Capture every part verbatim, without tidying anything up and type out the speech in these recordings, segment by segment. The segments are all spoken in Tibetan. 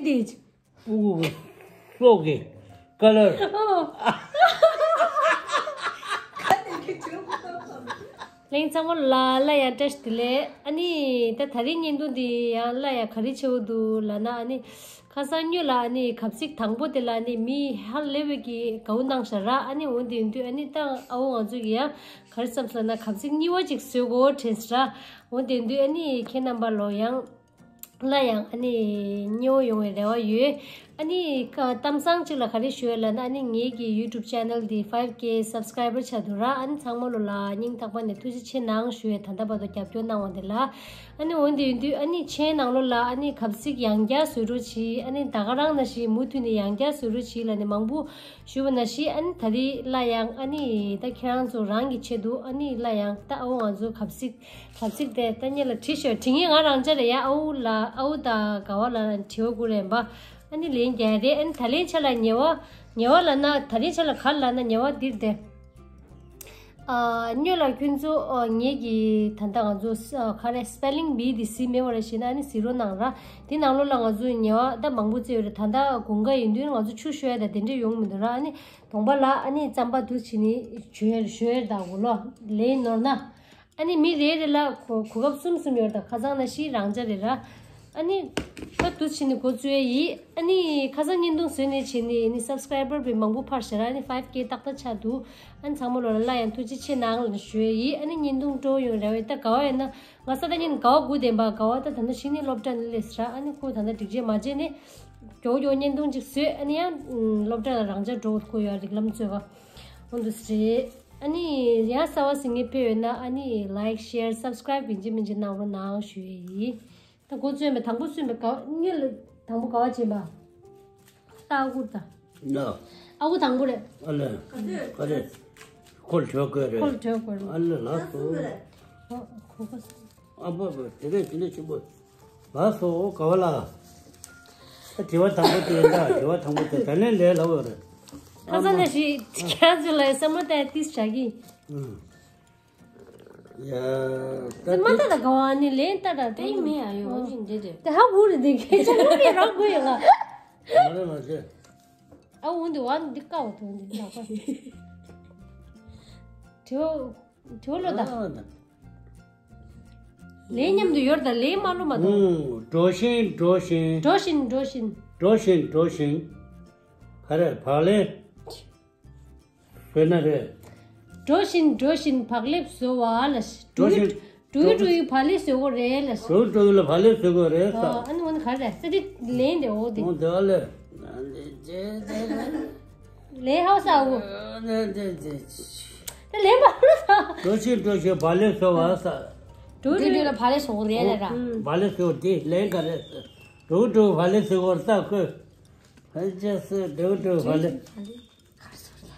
ཏིས། ཨུ། སོག་གི་ཀ་ལར། ལེང་ཚང་མ་ལ་ལ་ཡང་བཀྲ་ཤིས་བདེ་ལེགས། ཨ་ནི་ད་ད་རིང་བརྙན་ཐུང་འདི་ཡང་ལ་ཡང་ག་རེ་བྱེད་འོ་འདུག་ལབ་ན། ཨ་ནི་ཁ་སང་སྔོན་ལ་ཨ་ནི་གབ་ཚིག་དང་པོ་དེ་ལ་ཨ་ནི་མི་ཧ་ལས་པའི་གི་དགའ་བོ་གནང་ཤག་ར། ཨ་ནི་འོ་དེ་ཡིན་དུས་ཨ་ནི་ད་ཨ་བོ་ང་ཚོ་གི་ཡང་ག་རེ་བསམ་སོང་ན་གབ་ཚིག་གཉིས་པ་ཅིག་བཟོ་དགོས་དྲན་སོང་ར། འོ་དེ་ཡིན་དུས་ཨ་ནི་ཁྱེད་རྣམ་པ་ལོ་ཡང་ལ་ཡང་ཨ་ནི་སྙིང་པོ་ཡོང་བའི་རེ་བ་ཡོད། ཨ་ནི་ཀ་གཏམ་བཟང་གཅིག་ལ་ག་རེ་ཞུ་ཡ་ལབ་ན། ཨ་ནི་ངེད་ཀྱི་YouTube channel འདི་five K subscriber ཆགས་འདུག་ར། ཨ་ནི་ཚང་མ་ལོ་ལ་སྙིང་ཐག་པ་ནས་ཐུགས་རྗེ་ཆེ་གནང་ཞུ་ཡ། ད་ལྟ་བར་དུ་རྒྱབ་སྐྱོར་གནང་བ་འདི་ལ། ཨ་ནི་འོན་ཏེ་ཡིན་དུས་ཨ་ནི་མཆན་ནང་ལོ་ལ་ཨ་ནི་གབ་ཚིག་ཡང་བསྐྱར་བཟོ་རོགས་གྱིས། ཨ་ནི་ད་ག་རང་ནང་བཞིན་མུ་མཐུད་ནས་ཡང་བསྐྱར་བཟོ་རོགས་གྱིས་ལབ་ནས་མང་པོ་ཞུ་བ་ནང་བཞིན། ཨ་ནི་ད་རེས་ལ་ཡང་ཨ་ནི་ད་ཁྱེད་རང་ཚོ་རང་གི་ཆེད་དུ་ཨ་ནི་ལ་ཡང་ད་ཨ་བོ་ང་ཚོ་གབ་ཚིག་གབ་ཚིག་དེ་ད་སྔོན་ལ་བྲིས་ཤོག་བྲིས་ངེས་ང་རང་ཅག་རེད་ཡ། ཨ་བོ་ལ་ཨ་བོ་དང་དགའ་བ་ལ་དྲི་བ་བསྐུར་རན་པ། ཨ་ནི་ལན་རྒྱག་རེད། ཨ་ནི་ད་ལན་ཆ་ལ་ཉེ་བ་ཉེ་བ་ལབ་ན། ད་ལན་ཆ་ལ་ག་ལབ་ན་ཉེ་བ་འདིར་དེ། ཨ་སྔོན་ལ་ཁྱོད་ཚོ་ཨ་ངེད་ཀྱི་ད་ལྟ་ང་ཚོ་ཨ་ག་རེ་spelling bee དེ་གཟིགས་མེད་པ་རེད་ཤེས་ན། ཨ་ནི་གཟིགས་རོགས་གནང་ར། དེ་ནང་ལོགས་ལ་ང་ཚོ་ཉེ་བ་ད་མང་པོ་བཙལ་ཡོད་རེད། ད་ལྟ་དགུན་ཁ་ཡིན་དུས་ང་ཚོ་ཆུ་གཤོ་ཡ་ད་དེ་འདྲས་ཡོང་མི་འདུག་ར། ཨ་ནི་གདོང་པ་ལ་ཨ་ནི་རྩམ་པ་དུ་བྱིན་ནི་གཤོ་ཡ་གཤོ་ཡ་ད་གོ་ལོ་ལེན་ནོར་ན། ཨ་ནི་མི་རེ་རེ་ལ་གོ་གོ་སྐབས་གསུམ་གསུམ་ཡོད་རེད། ད་ཁ་སང་ནང་བཞིན་རང་འཇགས་རེད་ར། ཨ་ནི་ད་དུ་ཕྱིན་ནས་འགོ་བཙུགས་ཡ་ཡིན། ཨ་ནི་ཁ་སང་བརྙན་ཐུང་བཟོས་ནས་བྱས་ནས་ཨ་ནི་subscriber བི་མང་པོ་འཕར་ཤག་ར། ཨ་ནི་five K ཏག་ཏག་ཆགས་འདུག་ཨ་ནི་ཚང་མ་ལོ་ལ་སླར་ཡང་ཐུགས་རྗེ་ཆེ་གནང་ལབ་ཞུ་ཡ་ཡིན། ཨ་ནི་བརྙན་ཐུང་སྤྲོ་ཡོང་རེ་བ་ཡོད། ད་ག་བ་ཡིན་ན་ང་ས་ད་ཉིན་ག་བ་སྒུག་བསྡད་པ། ག་བ་ད་ད་ནང་བཞིན་ནི་སློབ་གྲྭ་ནས་སླེབས་ཤག་ར། ཨ་ནི་ཁོ་ད་ལྟ་སྒྲིག་ཆས་མ་བརྗེས་ནས་མགྱོགས་མགྱོགས་བརྙན་ཐུང་ཅིག་བཟོས། ཨ་ནི་ཡང་སློབ་གྲྭ་ལ་རང་འཇགས་འགྲོ་དགོས་ཡོད། རིགས་ལམ་རྩོད་པ་འོ་འདུག་སེ་རེད། ཨ་ནི་ཡང་གསར་པ་ཟིན་མཁན་ཕེབས་ཡོད་ན་ཨ་ནི་like share subscribe ཡིན་གཅིག་མིན་གཅིག་གནང་རོགས་གནང་ཞུ་ཡས་ཡིན། ད་འགོ་བཙུགས་པའི་དང་པོ་བཙུགས་པའི་ག་བ་གཉིས་ལ་དང་པོ་ག་བ་བྱེད་པ། ད་ཨ་ཁུ་ད། ལ། ཨ་ཁུ་དང་པོ་རེད། ཨ་ལ། ག་རེ། ཁོལ་བྲོས་དགོས་རེད། ཁོལ་བྲོས་དགོས་རེད། ཨ་ལ་ལགས་སོ། ཨོ་ཁོ་ཁོ། ཨ་པ་པ་དེ་རེད་དེ་འདྲ་ཆེན་པོ། ལགས་སོ་ག་བ་ལ། ད་དྲི་བ་དང་པོ་དེ་ཡིན་ད་དྲི་བ་དང་པོ་དེ་ད་ནས་ལས་ལབ་ཡོད་རེད། ཁ་སང་ནས་ཞིག་ཁྱེད་ཚོ་ལ་བསམ་བློ་བཏང་ཏིས་བྱ་གི། ཨུམ། ཡ། ད་མ་ལྟ་ད་ག་བ་ནི་ལན་ལྟ་ད་དེ་མེ་ཨ་ཡོ་འོ་ཅིག་འདི་རེད། དེ་ཧ་གོ་རེད་དེ་ཁྱེད་ཚོ་ལོ་མི་རང་གོ་ཡོད་ལ། མ་རེད་མ་རེད། ཨ་འོ་འདི་བ་འདི་ཀ་བ་དོ་འདི་ལག་པ། དྲི་བ་དྲི་བ་ལོ་ད། ཨ་ད། ལས་མཉམ་དུ་ཡོད་ད་ལས་མ་ལོ་མ་དང་། ཨུ། འགྲོ་བཞིན་འགྲོ་བཞིན། འགྲོ་བཞིན་འགྲོ་བཞིན། འགྲོ་བཞིན་འགྲོ་བཞིན། ག་རེ་བག་ལེབ། བཟོས་ན་རེད། འགྲོ་བཞིན་འགྲོ་བཞིན་བག་ལེབ་བཟོ་བ་ལ། འགྲོ་བཞིན། འགྲོ་ཡུལ་འགྲོ་ཡུལ་བག་ལེབ་བཟོ་གོ་རེད་ལ། འགྲོ་ཡུལ་འགྲོ་ཡུལ་ལ་བག་ལེབ་བཟོ་གོ་རེད་ས། ཨ་ནི་འོ་ན་ག་རེ་ས་དེ་ལན་དེ་འོ་དེ། འོ་དེ་ཨ་ལེ། ལས་ཧ་ས་འོ། ད་ལས་མ་ལོ་ས། འགྲོ་བཞིན་འགྲོ་བཞིན་བག་ལེབ་བཟོ་བ་ས། འགྲོ་ཡུལ་ལ་བག་ལེབ་བཟོ་གོ་རེད་ལ་ར། བག་ལེབ་བཟོ་དེ་ལན་ག་རེ་ས། འགྲོ་འགྲོ་བག་ལེབ་བཟོ་གོ་ས་ཁོས། ཧ་ཅང་སོ་འགྲོ་འགྲོ་བག་ལེབ། གར་སོང་ཡ།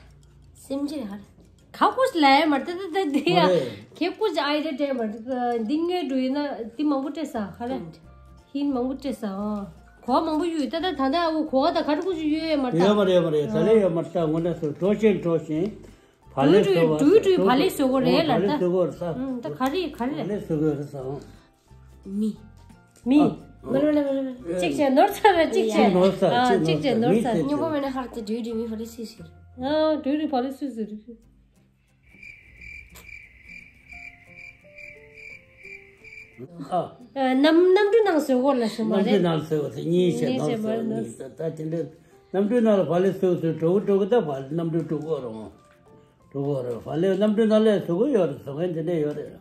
སེམས་ཅན་ཧར། ཁ་ཁུ་ལ་ཡ་མར་ཏེ་ཏེ་ཏེ་ཏེ་ཡ། མ་རེད། ཁེ་ཁུ་ཅི་ཨའི་རེ་ཏེ་མར་འདི་ངའི་འགྲོ་ཡིན་ན་འདི་མང་པོ་སྤྲད་ས་ཧ་རེ། ཧིན་མང་པོ་སྤྲད་ས་ཨ། གོ་མང་པོ་ཡོད་ཏེ་ཏེ་ད་ད་ཨུ་གོ་ད་གར་ཁུ་ཅི་ཡོད་ཡ་མར་ད། ཡོད་མ་རེད་ཡོད་མ་རེད་ད་ལེ་ཡོད་མར་ད་ངོ་ནས་སོ་འགྲོ་བཞིན་འགྲོ་བཞིན། བག་ལེབ་བཟོ་བ། འགྲོ་འགྲོ་བག་ལེབ་བཟོ་གོ་རེད་ལ་ད། བག་ལེབ་བཟོ་གོ་རེད་ས། ད་ག་རེ་ག་རེ། བག་ལེབ་བཟོ་གོ་རེད་ས། མི། མི། ཨ། མ་ལོ་ལ་མ་ལོ་མ་ལོ། གཅིག་བྱས་ནོར་ཚར་ར་གཅིག་བྱས། གཅིག་ནོར་ཚར། ཨ། གཅིག་ནོར་ཚར། གཅིག་བྱས་ནོར་ཚར། མི་ཚེ་སྙིང་པོ་མེད་ན་ཧར་ཏེ་འགྲོས་འགྲོས་མི་ཕ་ལེ་སུས་ཟེར། ཨ། འགྲོས་འགྲོས་ཕ་ལེ་སུས་ཟེར། ཨ། ཨ། གནམ་གནམ་གྲུ་ནང་བཟོས་གོ་ལ་ཟེར་མ་རེད། གནམ་གྲུ་ནང་བཟོས་གོ་ཟེར་གཉིས་བྱས་གཉིས་ནོར་བྱས་ཟེར་མ་ཟེར་ནོར་ནི་ད་ད་དེ་འདྲ་གནམ་གྲུ་ནང་ལ་ཕ་ལེ་སུས་ཟེར་འགྲོ་གི་འགྲོ་གི་ད་ཕ་གནམ་གྲུ་འགྲོ་གོ་རུང་། འགྲོ་གོ་རུང་ཕ་ལེ་གནམ་གྲུ་ནང་ལ་བཟོ་གོ་ཡོད་རེད་བཟོ་མཁན་དེ་འདྲ་ཡོད་རེད།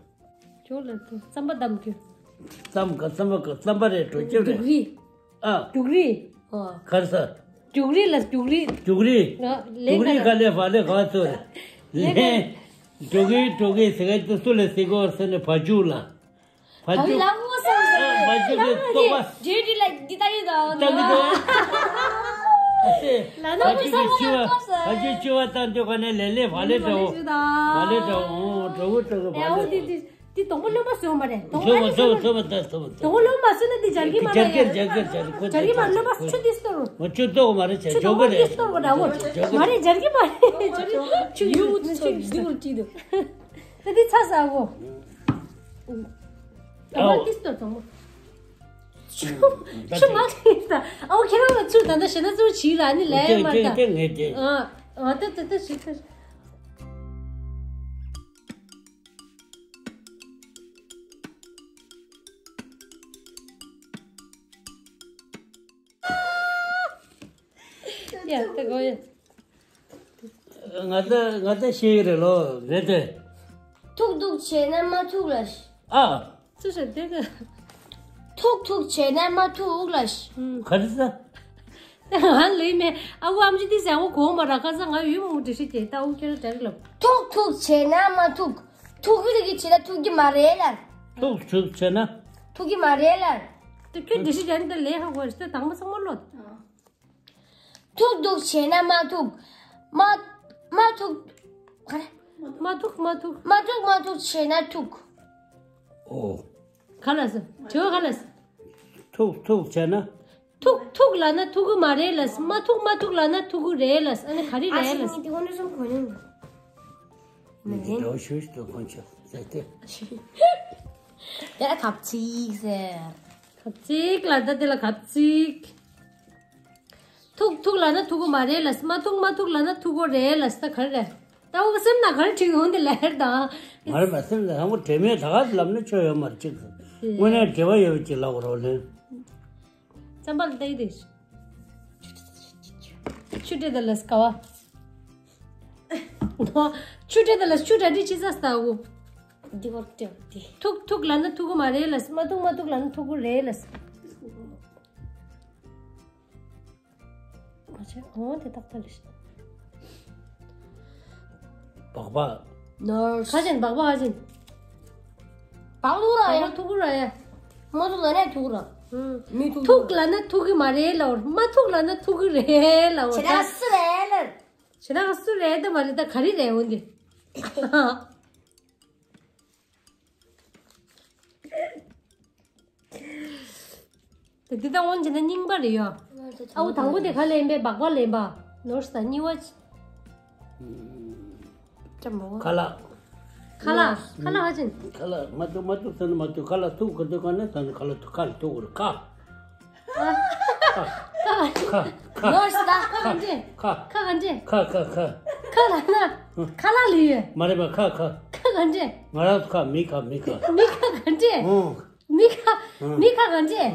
ཁྱོད་ལ་ཚུ་རྩམ་པ་བསྡམ་རྒྱུ། རྩམ་ག་རྩམ་པ་ག་རྩམ་པ་རེད་འགྲོ་རྒྱུ་རེད། རྒྱུག་རི། ཨ། རྒྱུག་རི། ཨོ། གར་ས། རྒྱུག་རི་ལ་རྒྱུག་རི། རྒྱུག་རི། ལ་ལེ་རྒྱུག་རི་ག་ལེ་བ་ལེ་ག་ཚོ་རེད། ལེ་ལེ། འགྲོ་གི་འགྲོ་གི་ཟེར་ག་དུ་སུ་ལ་ཟེར་གོ་ཟེར་ནས་བ་རྒྱུག་ལ། བ་བ་རྒྱུག་ལ་ངོ་སོང་ཟེར། བ་རྒྱུག་གི་ལྟོགས་པ། རྒྱུག་རི་ལ་འདི་ལྟ་ཡི་དང་། ལྟ་གི་འདུག་ཨ་ཙི། ལ་ནོ་བ་རྒྱུག་གི་ཆུ་བ་བ་རྒྱུག་ཆུ་བ་བཏང་དུས་ག་ནས་ལེ་ལེ་བ་ལེ་འགྲོ། བ་ལེ་འགྲོ། འོ་འགྲོ་གི་འགྲོ་གི་བ་ལེ་འགྲོ། དེ་དེ་དེ་དོང་པོ་རློན་པ་བཟོས་མ་རེད། དོང་པོ་རློན་པ་བཟོས་མ་རེད། དོང་པོ་རློན་པ་བཟོས་ན་དེ་སྦྱར་གི་མ་རེད། སྦྱར་གི་སྦྱར་གི་སྦྱར་གི་སྦྱར་གི་མ་རློན་པ་ཆུ་དེ་སྟོར། ཆུ་ལྟོགས་མ་རེད་ཆུ་ཆུ་དོང་པོ་དེ་སྟོར་གོ་འདྲ་བོ། མ་རེད་སྦྱར་གི་མ་རེད་སྦྱར་གི་ཆུ་ཡུ་ཆུ་ཆུ་ཆུ་ཆུ་ད་དེ་ཚ་ས་གོ། དོང་པོ་དེ་སྟོར་དོང་པོ། ཆུ་མ་ཁེངས་ད། ཨོ་ཁྱེད་རང་ལ་ཚུར་ད་ལྟ་ཞེ་ན་ཚུར་བྱིས་ར་ནི་ལས་མ་ད། ཨ་ཨ་ད་ད་ད་ཞིག་ད། ཡ་ད་གོ་ཡ། ང་ད་ང་ད་ཤེས་ཀྱི་རེད་ལོ་རེད་དེ། ཐུག་ཐུག་བྱས་ན་མ་ཐུག་ལ། ཨ། ཅི་ཞིག་དེ་ག་ཐུག་ཐུག་བྱས་ན་མ་ཐུག་ལ། ག་རེ་ཟ། ང་ལོས་མེད། ཨ་ཁུ་ཨམ་ཅི་དེ་ཟ་འོ་གོ་མ་ར་ཁ་ས་ང་ཡུལ་མུ་འདྲི་ཤི་ཅེ་ད་འུ་ཁྱེར་དྲག་ལབ། ཐུག་ཐུག་བྱས་ན་མ་ཐུག་ཐུག་གི་རིགས་ཀྱི་བྱས་ན་ཐུག་གི་མ་རེད་ལ། ཐུག་ཐུག་བྱས་ན། ཐུག་གི་མ་རེད་ལ། དེ་ཁྱོད་འདྲི་ཤི་ཅན་དེ་ལས་ཧ་གོ་རེ་ས་དང་མ་ཚང་མ་ལོ། ཐུག་ཐུག་བྱས་ན་མ་ཐུག་མ་མ་ཐུག་ག་རེ། མ་ཐུག་མ་ཐུག་མ་ཐུག་མ་ཐུག་བྱས་ན་ཐུག་ཨོ། ག་ལ་སོ། དྲི་བ་ག་ལ་སོ། ཐུག་ཐུག་བྱས་ན། ཐུག་ཐུག་ལ་ན་ཐུག་གི་མ་རེད་ལ་སོ། མ་ཐུག་མ་ཐུག་ལ་ན་ཐུག་གི་རེད་ལ་སོ། ཨ་ནི་ག་རེ་རེད་ལ་སོ། དེ་ཁོ་ནས་སོང་གོ་ནས། མི་འདི་འདྲ་བོ་ཞུ་ཞིག་ཏུ་ཁོང་ཆོ་ཟེར་ཏེ། དེ་ལ་གབ་ཚིག་ཟེར། གབ་ཚིག་ལ་ད་དེ་ལ་གབ་ཚིག་ཐུག་ཐུག་ལ་ན་ཐུག་གི་མ་རེད་ལ་སོ། མ་ཐུག་མ་ཐུག་ལ་ན་ཐུག་གི་རེད་ལ་སོ། ད་ག་རེ་རེད། ད་འོ་སེམས་ན་ག་རེ་དྲིས་ཡོང་དེ་ལེར་དང་། མ་རེད་པ་སེམས་ན་ཧ་མོ་དྲན་མེད་ད་ག་ལབ་ན་ཆོ་ཡོད་མ་རེད་ཅིག་དངོས་གནས་འབྲེལ་བ་ཡོད་པ་ཅིག་ལབ་རོགས་ལེན། རྩམ་པ་ལ་བལྟས་ཏེ། ཆུ་སྤྲད་ད་ལ་སྐ་བ། ཆུ་སྤྲད་ད་ལ་ཆུ་གྲ་སྒྲིག་ཅི་ཟ་ས་འོ། འདི་བར་སྤྲད་དེ། ཐུག་ཐུག་ལ་ན་ཐུག་གི་མ་རེད་ལ་སོ། མ་ཐུག་མ་ཐུག་ལ་ན་ཐུག་གི་རེད་ལ་སོ། མ་བྱས་འོ་དེ་ཏག་ཏག་ལ་ཤི། སྦག་སྦག་ནོར། ཁ་ཅན་སྦག་སྦག་ཁ་ཅན། སྦག་ཐུག་ར་ཡ། སྦག་ཐུག་ར་ཡ། མ་ཐུག་ལ་ནས་ཐུག་ར། མི་ཐུག་ཐུག་ལ་ན་ཐུག་གི་མ་རེད་ལ་འོ། མ་ཐུག་ལ་ན་ཐུག་གི་རེད་ལ་འོ། ཆེ་ད་སུ་རེད་ལ། ཆེ་ད་སུ་རེད་ད་མ་རེད་ད་ག་རེ་རེད་འོ་འདི། དེ་འདི་དང་དབང་བྱས་ན་རྙིང་པ་རེད་ཡོ། ཨའུ་དང་པོ་དེ་ཁ་ལེན་པའི་སྦག་སྦག་ལེན་པ། ནོར་ས་གཉིས་པ། ཅམ་པོ། ཁ་ལག་ཁ་ལག་ཁ་ལག་ཧ་ཅན། ཁ་ལག་མ་ཐུག་མ་ཐུག་ས་ན་མ་ཐུག་ཁ་ལག་ཐུག་ག་ཐུག་ག་ན་ས་ན་ཁ་ལག་ཐུག་ཁ་ལ་ཐུག་ར་ཁ། ཁ། ཁ། ཁ། ནོར་ས་ད་ཁ་ག་འདྲེ། ཁ། ཁ་ག་འདྲེ། ཁ། ཁ་ཁ་ཁ། ཁ་ལ་ན། ཁ་ལ་ལི་ཡོད། མ་རེད་པ་ཁ་ཁ། ཁ་ག་འདྲེ། ང་རང་ཁ་མི་ཁ་མི་ཁ། མི་ཁ་ག་འདྲེ། ཨོ། མི་ཁ། ཨང་། མི་ཁ་ག་འདྲེ།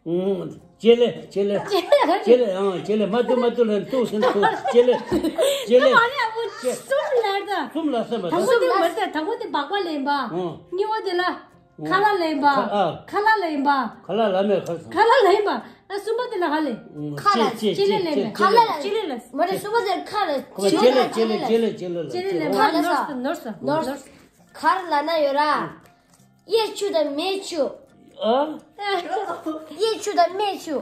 ཨང་། ལྕེ་ལེ་ལྕེ་ལེ། ལྕེ་ལེ་ག་འདྲེ། ལྕེ་ལེ་ཨང་ལྕེ་ལེ་མ་ཏུ་མ་ཏུ་ལ་ཏུ་སེ་ཏུ་ལྕེ་ལེ། ལྕེ་ལེ། མ་རེད་ཨ་བུ་གསུམ་ལ་ད། གསུམ་ལ་སེ་མ་དང་པོ་དེ་མ་རེད་དང་པོ་དེ་སྦག་སྦག་ལེན་པ། ཨང་། གཉིས་པ་དེ་ལ། ཁ་ལག་ལེན་པ། ཁ་ཨ། ཁ་ལག་ལེན་པ། ཁ་ལག་ལ་མེད་ཁ་སང་། ཁ་ལག་ལེན་པ། ཨ་གསུམ་པ་དེ་ལ་ཧ་ལེ། ཁ་ལ་ལྕེ་ལྕེ་ལེ་ལེན་པ། ཁ་ལ་ལ་ལྕེ་ལེ་ལ། མ་རེད་གསུམ་པ་དེ་ཁ་ལ་ཁོ་ལྕེ་ལེ་ལ་ལྕེ་ལེ་ལྕེ་ལེ་ལྕེ་ལེ་ལ་ལྕེ་ལེ་ལེན་པ། ཁ་ལ་ནོར་ས་ནོར་ས་ནོར་ས། ཁར་ལ་ན་ཡོད་ར། གཡས་ཆུ་དང་མེ་ཆུ། ཨ། གཡས་ཆུ་དང་མེ་ཆུ།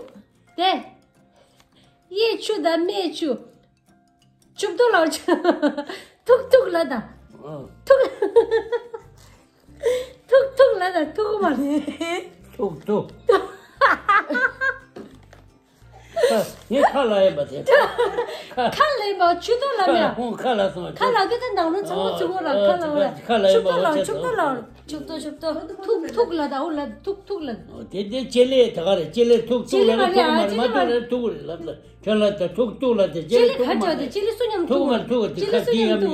དེ། གཡས་ཆུ་དང་མེ་ཆུ། ཆུབ་ཏོ་ལ་ཆུ། ཐུག་ཐུག་ལ་ད། ཨ། ཐུག་ཐུག་ཐུག་ལ་ད་ཐུག་མ་རེད། ཐུག་ཐུག་ཁ། ངས་ཁ་ལ་ཡིན་པ་དེ། ཁ་ལ་ཡིན་པ་ཆུ་ཏོ་ལ་མེད། ཁ་ཁོང་ཁ་ལ་སོང་། ཁ་ལ་དེ་ད་ནང་ལོ་ཚང་མ་ཆུ་གོ་ར་ཁ་ལ་བ། ཁ་ལ་ཡིན་པ་ཆུབ་ཏོ་ལ་ཆུབ་ཏོ་ལ། ཆུབ་ཏོ་ཆུབ་ཏོ། ཐུག་ཐུག་ལ་ད་འོ་ལ་ཐུག་ཐུག་ལ། དེ་དེ་ལྕེ་ལེ་ད་ག་རེད། ལྕེ་ལེ་ཐུག་ཐུག་ལ་ལྕེ་ལེ་ཐུག་མ་རེད། མ་ཐུག་ལ་ཐུག་རེད་ལབ་ལ། ཁྱོད་ལ་ད་ཐུག་ཐུག་ལ་དེ་ལྕེ་ལེ་ཐུག་མ་རེད། ལྕེ་ལེ་སུ་མཉམ་ཐུག་མ་ཐུག་དེ་ལྕེ་ལེ་ཁ་སུ་མཉམ་ཐུག་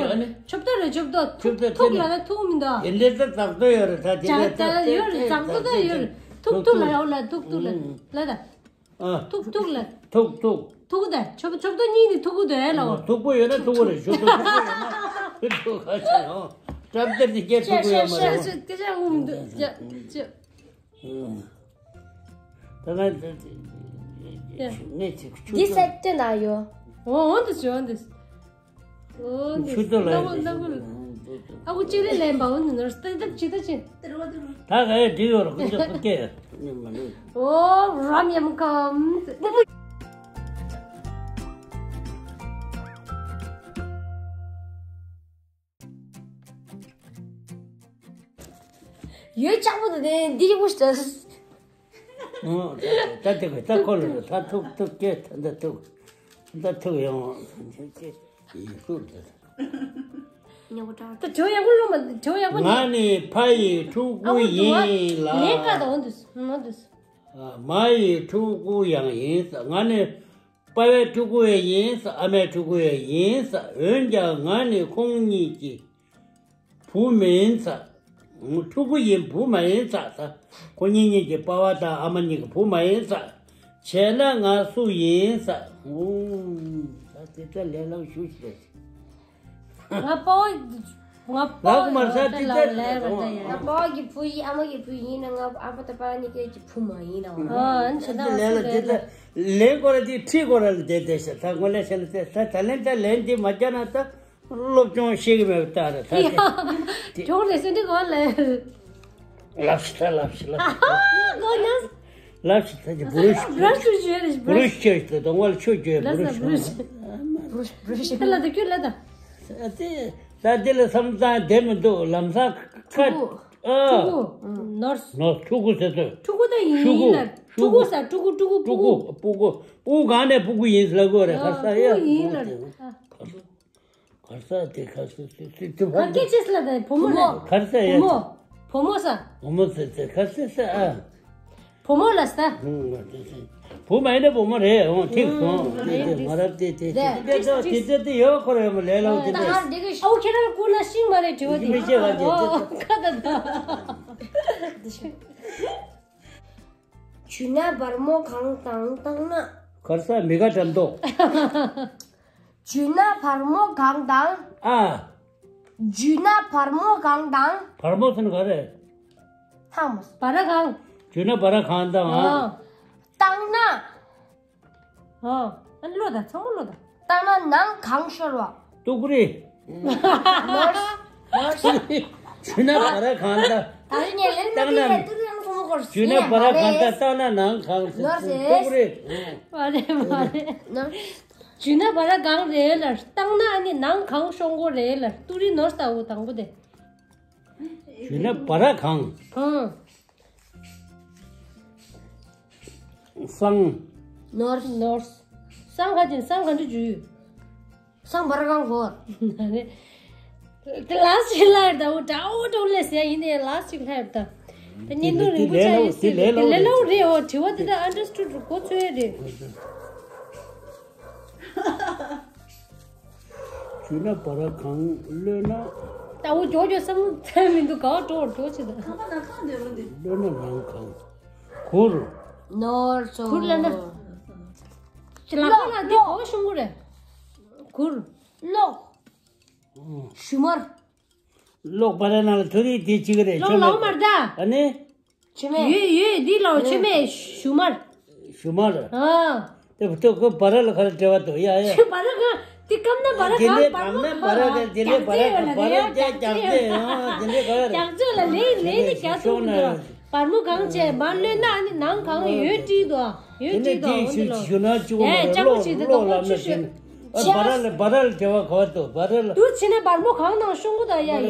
ཆུབ་ཏོ་རེད་ཆུབ་ཏོ། ཐུག་ཐུག་ལ་ད་ཐུག་མི་འདུག་དེ་འདྲའི་ད་རྩག་ཏོ་ཡོད་རེད་ད་དེ་འདྲའི་ད་ད་ཡོད་རེད། རྩག་ཏོ་ད་ཡོད་རེད། ཐུག་ཐུག་ལ་ལ་ད། ཨ། ཐུག་ཐུག་ལ། ཐུག་ཐུག་ཐུག་ད་ཆོབ་ཆོབ་ཏོ་གཉིས་ནི་ཐུག་གུ་དོ་ཨེ་ལ་འོ། ཐུག་པོ་ཡོད་ན་ཐུག་གུ་རེད། ཞུ་ཐུག་ཐུག་པོ་ཡོད་ན་ཐུག་ག་ཆེ་ཨོ། ཀྲབ་ཏེར་ནི་སྐྱེ་ཐུག་གུ་ཡོད་མ་རེད། ཅེ་ཅེ་ཅེ་ཅེ་ཅེ། ད་ང་ནས་ཅིག་ཆུ་འདི་སེ་ཏེ་ན་ཡོ། འོ་འོ་འདི་ཞོ་འདི། ཆུ་ཏོ་ལ་ཨ་ཁུ་ཅི་ལེ་ལེན་པ་འོ་ནི་ནོར་སྟེ་ཏབ་ཅི་ཏ་ཅི། ད་ག་ཡ་འདི་ཡོར་ཁུ་ཅི་ཁུ་ཀེ། ཨོ་རམ་ཡམ་ཀམ། ཡོད་ཅག་པོ་དེ་འདི་ཡི་པོ་ཞིག་ད་དེ་ག་ད་ཁོ་ལ་ད་ཐུག་ཐུག་ཀེ་ད་ཐུག་ད་ཐུག་ཡོང་། ད་བྱོས་ཡག་པོ་ལོ་མ་བྱོས་ཡག་པོ་ང་ནི་ཕ་ཡི་ཕྲུ་གུ་ཡིན་ལ། ལས་ཀ་དང་འོ་འདུག་འོ་འདུག་མ་ཡི་ཕྲུ་གུ་ཡང་ཡིན་ས། ང་ནི་པ་ཕའི་ཕྲུ་གུ་ཡང་ཡིན་ས། ཨ་མའི་ཕྲུ་གུ་ཡང་ཡིན་ས། འོན་ཀྱང་ང་ནི་ཁོང་གཉིས་ཀྱི་བུ་མིན་ས། ཕྲུ་གུ་ཡིན། བུ་མ་ཡིན་ས། ས། ཁོ་གཉིས་གཉིས་ཀྱི་པ་ཕ་དང་ཨ་མ་གཉིས་ཀྱི་བུ་མ་ཡིན་ས། བྱས་ན་ང་སུ་ཡིན་ས། ཨུམ། ད་དེ་ལྟར་ལས་སླ་བོ་ཞུ་ཞིག་རེད། ང་པ་ཕ་ང་པ་ལགས་མར་ས་ཏི་ཏ་ལ་ལས་ར་ད་ཡ། ང་པ་ཕ་གི་བུ་ཡིན། ཨ་མ་གི་བུ་ཡིན་ན་ང་ཨ་ཕ་དང་པ་ཕ་གཉིས་ཀའི་གི་བུ་མ་ཡིན་ནའང་། ཨ་ཨ་ནི་ད་ལས་ལ་དེ་ལྟར་ལས་སྐོར་ལ་དེ་ཁྲིད་སྐོར་ལ་དེ་དེ་ཤ་ད་ངོ་ལས་ཤ་ལ་དེ་ད་ད་ལན་ད་ལན་དེ་མ་བརྒྱབ་ན་ད། སློབ་སྦྱོང་ཤེས་ཀྱི་མེད་པ་ལྟར་ད་དེ། གྲོགས་རེ་སེ་འདི་གོ་ལེ། ལབ་ཤི་ད་ལབ་ཤི་ལབ་ཤི། ཨ་ཧ་གོ་ན། ལབ་ཤི་ད་ཅི་བུ་རུ་ཤི། བུ་རུ་ཤི་བརྗོད་རེ་བུ་རུ་ཤི་ཁྱོད་ད་དང་བ་ལ་ཆོས་བརྗོད། བུ་རུ་ཤི། བུ་རུ་ཤི། ད་ལ་ད་ཁྱོད་ལ་ད། ད་དེ་ད་དེ་ལ་བསམ་བློ་བཏང་བསྡད་མི་འདུག་ལམ་སང་ཁ། ཕྲུ་གུ། ཨ། ཕྲུ་གུ། ནོར། ནོར་ཕྲུ་གུ་ཟེར་ཚོད། ཕྲུ་གུ་ད་ཡིན་ཕྲུ་གུ། ཡིན་ལ། ཕྲུ་གུ་ས། ཕྲུ་གུ་ཕྲུ་གུ་ཕྲུ་གུ། ཕྲུ་གུ། ཕྲུ་གུ་གང་ནས་ཕྲུ་གུ་ཡིན་ལ་གོ་རེ་ཁ་ས་ཡ། ཕྲུ་གུ་ཡིན་ལ། གར་ས་དེ་ཁ་སི་སི་སི་དུ་བ། ཁ་སྐད་ཅེས་ལ་དེ་བུ་མོ་ལ། གར་ས་ཡ། བུ་མོ། བུ་མོ་ས། བུ་མོ་ས་ས་ཁ་སི་ས་ཨ། བུ་མོ་ལ་ས། བུ་མ་ཡིན་ན་བུ་མོ་རེད། འོང་ཐིག་སོང་། དེ་དེ་མ་རབས་དེ་དེ་དེ་དེ་དེ་དེ་ཡོད་ཁོ་རེད་མོ་ལས་ལོ་དེ་དེ། ད་ཧར་དེ་གི་ཤའུ་ཁྱེད་རང་ཀུན་ལ་ཤིང་མ་རེད་དྲི་བ་དེ། མི་ཤེས་པ་དེ་དེ། ཁ་ད་ད། ཇུས་ན་བར་མོ་གང་དང་བཏང་ན། གར་ས་མི་ག་འགྲམ་ཏོ། ཇུས་ན་བར་མོ་གང་དང་། ཨ། ཇུས་ན་བར་མོ་གང་དང་། བར་མོ་ཟེར་ན་ག་རེ། ཐང་མོ། བ་ར་གང་། ཇུས་ན་བ་ར་གང་དང་། ཨ། བཏང་ན། ཨ། ཨ་ནི་ལོ་ད་ཚང་མ་ལོ་ད། བཏང་ན་ནང་གང་ཤོར་བ། ཏུག་རི། ནོར། ནོར། ཇུས་ན་བ་ར་གང་དང་། ད་རིང་ངས་ལན་མི་བཏང་ན། ཏུག་རི་ཡང་ཚང་མ་སྐོར། ཇུས་ན་བ་ར་གང་དང་བཏང་ན་ནང་གང་ཤོར། ནོར་ཟེར། ཏུག་རི། མ་རེད་མ་རེད། ནོར། ཇུས་ན་བ་ར་གང་རེད་ལ་བཏང་ན་ཨ་ནི་ནང་གང་ཤོང་གོ་རེད་ལ་ཏུག་རི་ནོར་ལྟ་བུ་དང་པོ་དེ། ཇུས་ན་བ་ར་གང་། གང་། སང་། ནོར། ནོར། སང་ག་ཅིན་སང་ག་འདྲ་ཇུས། སང་བ་ར་གང་གོ། དེ་ལ་སི་ལ་ད་འོ་ད་འོ་ད་ལས་ཟེར་ཡིན་ནའི་ལ་སི་ལ་ད། ད་བརྙན་ཐུང་རིང་པོ་ཆགས་ཡིན་ཟེར་དེ་ལས་སླ་བོ་རེད། འོ་དྲི་བ་དེ་ད་ཨན་ཌར་སི་ཊུཌ་གོ་ཚོད་རེད། ཇུས་ན་བ་ར་གང་། གློད་ན། ད་འོ་ཇོ་ཇོ་བསམ་ཚད་མི་འདུག་ག་བ་འགྲོ་འགྲོ་ཆེ་ད། གང་པ་ན་གང་འདོད་རོ་འདི། གློད་ན་ནང་གང་། གུར། ནོར་སོང་། གུར་ལ་ན། ལག་པ་ལ་འདི་ག་བ་ཤོང་གོ་རེད། གུར། གློག་ཞུ་མར། གློག་པ་ར་ནང་ལ་ཐོ་རིག་དེ་གཅིག་རེད། གློག་ལའོ་མར་ད། ཨ་ནི། ཆུ་མེད། ཡོད་ཡོད་འདི་ལའོ་ཆུ་མེད་ཞུ་མར། ཞུ་མར། ཨ། དེ་བུ་ཐོ་ཁོ་བ་ར་ལ་ཁ་ལ་འབྲེལ་བ་དོ་ཡ་ཡ། ཆུ་བ་ར་ག་དེ་ཀམ་ན་བ་ར་ག་བ་ར་མོ་ག་བ་ར་ག་དེ་ལེ་བ་ར་ག་བ་ར་རྒྱ་རྒྱ་རྒྱ་ཡ་དེ་ལེ་ག་རྒྱ་ལ་ལེ་ལེ་ནི་རྒྱ་ཚོ་ནི་བར་མོ་གང་བྱས་མ་ལོས་ན་ཨ་ནི་ནང་གང་ཡོད་བྲིས་དོ། ཡོད་བྲིས་དོ་འོ་འདི་ལོ། ཞུ་ན་ཅུ་གོ་མ་རེད། ལོ་ལ་མེད་ཟིན། ཨ་བ་ར་ལ་བ་ར་ལ་དེ་བ་ག་བ་དོ་བ་ར་ལ། དུ་ཕྱི་ནས་བར་མོ་གང་ནང་ཤོང་གུ་དོ་ཡ་ཡོད།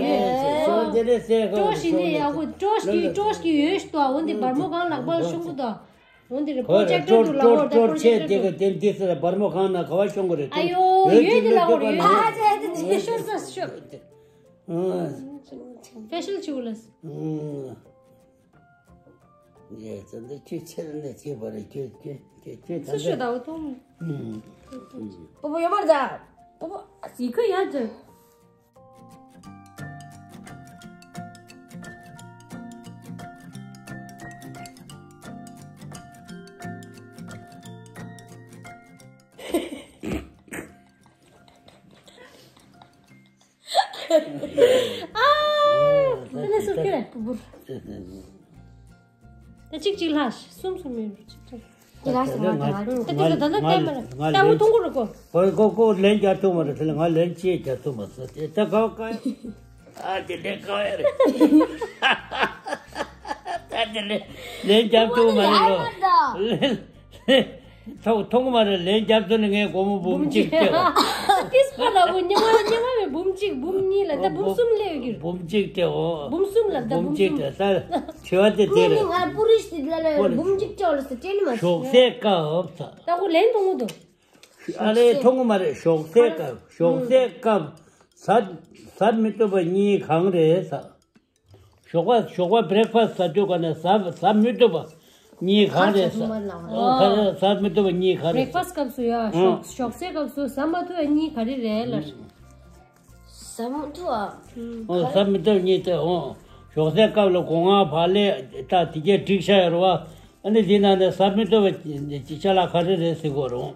ཤོང་དེ་ནས་སེ་ག་བ་ཀྲོ་ཞི་ནས་ཡ་གུ་ཀྲོ་ཞི་ཀྲོ་ཞི་ཡོད་ཤི་དོ་འོ་འདི་བར་མོ་གང་ལག་པ་ལ་ཤོང་གུ་དོ། འོ་འདི་རེད། པོ་ཇེག་ཊར་དུ་ལ་འོ་ད་པོ་ཇེག་ཊར་དུ། དེ་ག་དེ་འདི་སེ་བར་མོ་གང་ན་ག་བ་ཤོང་གུ་རེད། ཨ་ཡོ་ཡོད་འདི་ལ་འོ་རེད། ཨ་ཅེ་དེ་ཤོར་ས་ཤོར། ཕེ་ཤལ་ཆུ་ལ། ཡེ་ཙམ་དུ་ཁྱོད་ཕྱིར་ནས་བྱེད་པ་རེད། ཁྱོད་ཁྱོད་ཁྱོད་ཁྱོད་ད་སུ་ལྟ་ཤོད་ད་འོ་ཐོང་། ཨུམ། པོ་པོ་ཡོད་མ་རེད་ད། པོ་པོ་ཡི་ཁུ་ཡ་ཅི། ཨ། ད་ནི་སུ་ཁྱེར་རེད། ད་གཅིག་གཅིག་ལྷག་གསུམ་གསུམ་ཡོད་རེད། གཅིག་གཅིག་ད་དེ་ལ་ད་ད་ད་ད་ད་ད་ད་ད་ལྟ་བུ་ཐུང་གུ་རུ་གོ། གོ་གོ་གོ་ལན་རྒྱག་ཐུབ་མ་རེད། དེ་ལ་ང་ལན་ཅི་རྒྱག་ཐུབ་མ་སོང་། དེ་ད་ག་བ་ག་ཨ་དེ་ལན་ག་བ་ཡ་རེད། ད་དེ་ལན་ལན་རྒྱག་ཐུབ་མ་རེད་ལོ། ལན། ཐོག་ཐོག་མ་རེད། ལན་རྒྱབ་ཚོ་ནི་ངས་སྒོར་མོ་འབུམ་གཅིག་སྤྲད་པ། ཏིས་པ་ལ་བུ་ཉི་མ་ཉི་མ་བའི་འབུམ་གཅིག་འབུམ་གཉིས་ལ་ད་འབུམ་གསུམ་སླེབས་ཡོད་ཀྱི་རེད། འབུམ་གཅིག་སྤྲད་འོ། འབུམ་གསུམ་ལ་ད་འབུམ་འབུམ་གཅིག་གསུམ། སྤྲད་ད་ཆེ་བ་དེ་དེ་ངས་རེད། ནི་ང་པུ་རིས་དེ་ལ་ལ་འབུམ་གཅིག་སྤྲད་ལ་ཟེར་སྤྲད་ནི་མ་ཞོགས་ཟས་སྐབས་ད། ད་ཁོ་ལན་ཐོང་གི་འདུག་ཨ་ལས་ཐོང་གི་མ་རེད། ཞོགས་ཟས་སྐབས་ཞོགས་ཟས་སྐབས་ཟ་ཟ་མི་ཐུབ་པ་གཉིས་གང་རེད་ཟ། ཞོགས་པ་ཞོགས་པ་བྷི་རེག་ཕ་སི་ཟ་དུས་ག་ནས་ཟ་ཟ་མི་ཐུབ་པ། གཉིས་གང་རེད་ཟེར། ཨོ། ག་རེ་ཟ་མི་ཐུབ་པ་གཉིས་ག་རེ་རེད་ཟེར། བྷེག་ཕ་སི་ཊི་སྐབས་སུ་ཡ། ཨོ། ཞོགས་ཞོགས་ཟས་སྐབས་སུ་ཟ་མ་ཐུབ་པ་གཉིས་ག་རེ་རེད་ལབ། ཟ་མ་ཐུབ་པ། ཨོ། ཟ་མི་ཐུབ་པ་གཉིས་དེ། ཨོ། ཞོགས་ཟས་སྐབས་ལ་སྒོ་ང་བག་ལེབ་ད་དེ་གས་སྒྲིག་བཞག་ཡོད་རེད་བ། ཨ་ནི་དེ་ནང་ནས་ཟ་མི་ཐུབ་པ་ཅ་ལག་ག་རེ་རེད་ཟེར་གོ་རེད།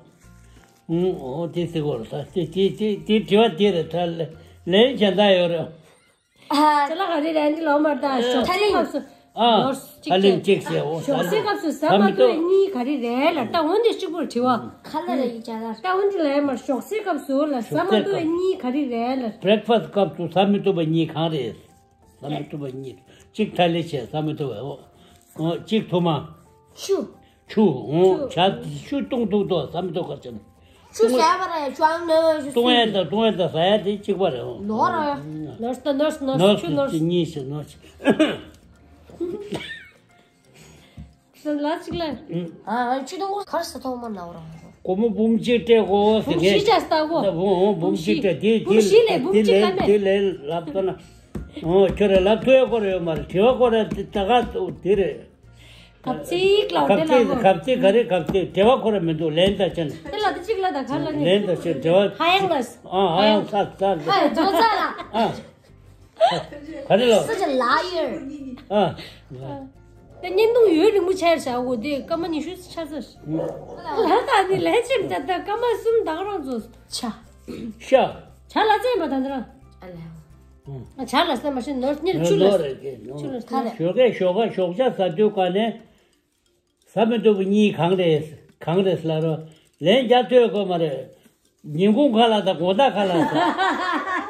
ཨོ། དེ་ཟེར་གོ་རེད། ད་དེ་དེ་དེ་དེ་དྲི་བ་དེ་རེད། ད་ལན་གཞན་དག་ཡོད་རེད། ཅ་ལག་ག་རེ་རེད་འདི་ལོ་མར་ད་ཞོགས་ཟས་སྐབས་སུ། ཨ། ནོར་ཧ་ལེན་གཅིག་བྱས། ཨོ། ཞོགས་ཟས་སྐབས་སུ་ཟ་མ་ཐུབ་པའི་གཉིས་ག་རེ་རེད་ལ། ད་འོན་ཏེ་གཅིག་པུར་དྲི་བ། ཁ་ལ་རེ་ཡི་ཅ་ལག་ད་འོན་ཏེ་ལ་ཡ་མར་ཞོགས་ཟས་སྐབས་སུ་ལ་ཟ་མ་ཐུབ་པའི་གཉིས་ག་རེ་རེད་ལ། བྷེག་ཕ་སི་ཊི་སྐབས་སུ་ཟ་མི་ཐུབ་པ་གཉིས་གང་རེད། ཟ་མི་ཐུབ་པ་གཉིས། གཅིག་ཐ་ལེ་བྱས་ཟ་མི་ཐུབ་པ། ཨོ། ཨོ། གཅིག་ཐུར་མ། ཆུ། ཆུ། ཨོ། ཆུ། ཆུ་བཏུང་ཐུབ་ཐུབ་ཟ་མི་ཐུབ་ག་ཅན། ཆུ་ཟ་བ་ར་ཆུ་ཨང་ནོ་ཆུ། བཏུང་ཡ་དང་བཏུང་ཡ་དང་ཟ་ཡ་དེ་གཅིག་པ་རེད། ཨོ། ནོར་ར། ནོར་ད་ནོར་ནོར་ཆུ་ནོར། གཉིས་ཤི་ནོར། ལ་གཅིག་ལ། ཨ། ཆུ་དང་ག་རེ་ཟ་ཐོག་མ་ནོར་ར། སྒོར་མོ་འབུམ་གཅིག་སྤྲད་དགོས་ཟེར། འབུམ་བཞི་ཅག་ལྟ་དགོས། འབུམ་འབུམ་གཅིག་སྤྲད། དེ་འབུམ་བཞི་ལས་འབུམ་གཅིག་ལ་མེད། དེ་ལས་ལབ་ཐོག་ན། ཨོ། ཁྱོད་ར་ལབ་ཐུབ་ཡ་སྐོར་ཡོད་མ་རེད། དྲི་བ་སྐོར་ར་དེ་ད་ག་དེ་རེད། གབ་ཚིག་ལ་དེ་ལ་གོ། གབ་ཚིག་ག་རེ་གབ་ཚིག་དྲི་བ་སྐོར་ར་མི་འདུག་ལན་ད་ཅན། དེ་ལ་དེ་གཅིག་ལ་ད་ག་ལ་ནི། ལན་ད་ཅན་དྲི་བ། ཧ་ཡང་ལ། ཨ། ཧ་ཡང་ས་ས་ལ། ཧ་ཡང་ཇོ་ཚ་ལ། ཨ། ག་རེ་ལ། Such a liar. ཨ། ད་བརྙན་ཐུང་ཡུན་རིང་པོ་ཆགས་ཤག་འོ་དེ་སྐར་མ་ཉི་ཤུ་ཆགས་ཚར། ལ་ད་ནི་ལས་བྱེད་ད་ད་སྐར་མ་གསུམ་ད་ག་རང་ཚོ་ཆ། ཤ། ཇ་ལ་ཙེ་ཡིན་པ་ད་འདི་རང་། ཨ་ལ། ཇ་ལ་ཙེ་མ་ཤེས་ནོར་ཉིན་ཆུ་ལ། ཆུ་ལ། ཁ་རེད། ཞོགས་ཀས་ཞོགས་ཀ་ཞོགས་ཇ་ཟ་དུས་ག་ནས། ཟ་མི་ཐུབ་པ་གཉིས་གང་རེད། གང་རེད་ལབ་རོགས། ལན་རྒྱག་ཐུབ་དགོས་མ་རེད། ཉིན་གུང་ཁ་ལག་དང་དགོང་དག་ཁ་ལག་ཟ།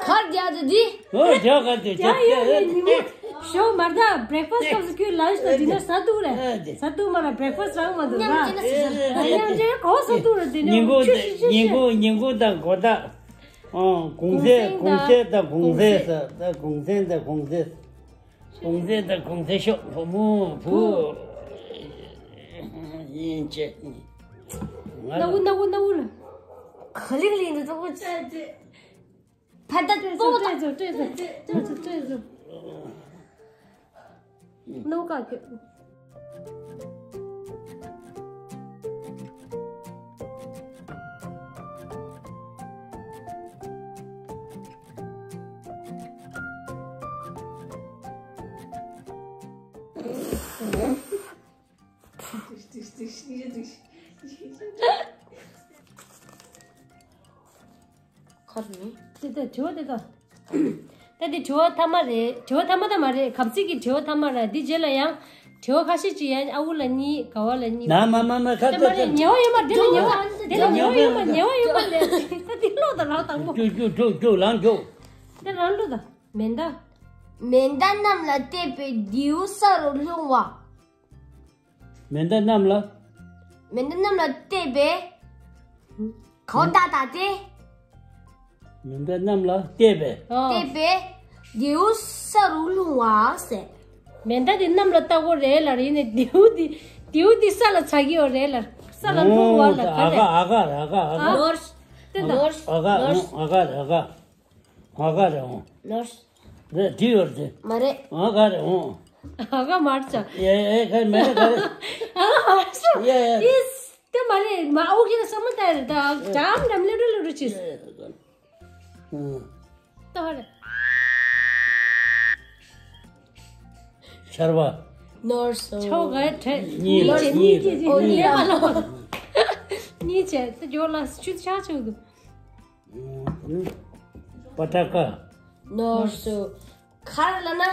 གར་རྒྱག་དུ་འདི། ཨོ། རྒྱག་ག་དུ་རྒྱག་ཡོད་རེད། ཉིན་གུང་ཞོགས་མར་ད་བྷེག་ཕ་སི་ཊི་སྐབས་སུ་ཁྱོད་ལན་ཆ་དང་ཌི་ནར་ཟ་ཐུབ་རེད། ཨ་དེ། ཟ་ཐུབ་མ་ལ་བྷེག་ཕ་སི་ཊི་རང་མ་འདུག་ཉམས་ཅི་ན་ཟ། ཉམས་ཅི་གོ་ཟ་ཐུབ་རེད་དེ་ནས། ཉིན་གུང་ཆུ་ཤི་ཤི་ཉིན་ཤི། གུང་ཉིན་གུང་དང་དགོང་དག་ཨོ། གུང་སེང་གུང་སེང་དང་གུང་སེང་ཟ། ད་གུང་སེང་དང་གུང་སེང་། གུང་སེང་དང་གུང་སེང་ཤོག་བུ་མོ་བུ། ཡིན་ཅེ། ང་ལ། ན་བུ་ན་བུ་ན་བུ་ལ། ག་ལིག་ལིག་འདི་ཚོ་ཕ་ད་སྤྲད་པོ་ད། སྤྲད་སོ་སྤྲད་སོ་སྤྲད་སོ་སྤྲད་སོ། ནོ་ཀ་ཁྱོད། ཁར་ནི། དེ་ལྟར་དྲི་བ་དེ་དང་། ད་དེ་དྲི་བ་ཐ་མ་རེད། དྲི་བ་ཐ་མ་ད་མ་རེད། གབ་ཚིག་གི་དྲི་བ་ཐ་མ་རེད། འདི་རྗེས་ལ་ཡང་དྲི་བ་ཁ་ཤས་ཅིག་ཡང་ཨ་ཁུ་ལ་གཉིས། དགའ་བ་ལ་གཉིས། ན་མ་མ་མ་ཁ་ད་མ་རེད། ཉེ་བ་ཡོད་མ། དེ་ལ་ཉེ་བ། དེ་ལ་ཉེ་བ་ཡོད་མ། ཉེ་བ་ཡོད་མ་ལས། ད་དེ་ཀློག་དང་རང་དང་པོ། ཀྱུ་ཀྱུ་ཀྱུ་ཀྱུ་ལང་ཀྱུ། དེ་རང་ཀློག་དང་། མེ་མདའ། མེ་མདའ་གནམ་ལ་གཏད་པའི་རྡེའུ་ས་རུ་ལྷུང་བ། མེ་མདའ་གནམ་ལ། མེ་མདའ་གནམ་ལ་གཏད་པས། གའོ་ཏ་ཏ་སྟེ། མེ་མདའ་གནམ་ལ་གཏད་པས། ཨོ། གཏད་པས། རྡེའུ་ས་རུ་ལྷུང་བ་ཟེར། མེ་མདའ་དེ་གནམ་ལ་གཏད་དགོས་རེད་ལབ་རེད། ཡིན་ནའི་རྡེའུ་དེ། རྡེའུ་དེ་ས་ལ་ཚ་གི་ཡོད་རེད་ལབ། ས་ལ་ལྷུང་བ་ལབ། ཨོ། ག་ལ། ཨ་ག་ཨ་ག་ཨ་ག་ཨ་ག་ནོར། ཨ་ག་ཨ་ག་རེད། ཨ་ག་རེད། ཨོ། ནོར། རེད། དེ་ཡོད་རེད། མ་རེད། ཨ་ག་རེད། ཨོ། ཨ་ག་མར་ཆ། ཡ་ཡ་ག་མེད་ན་ག་རེད། ཨ་ག་མར་ཆ། ཡ་ཡ། ཨིས། དེ་མ་རེད། མ་ཨོ་ཁྱེད་ལ་བསམ་བློ་བཏང་རེད་ད། ཇམ་ནམ་ལེ་རུ་ལེ་རུ་ཆིས། ཨ། ཏོ་རེད། ཆར་པ། ནོར་སོང་། ཆོ་ག་ཁྲེ། གཉིས་ལ། གཉིས་གཉིས་ལ། གཉིས་ལ། གཉིས་བྱས་ཏེ་འགྱོ་ལ་ཆུ་ཆ་ཆུ་འདུག་པ་ཏྲ་ཀ། ནོར་སོང་། ག་རེ་ལབ་ན།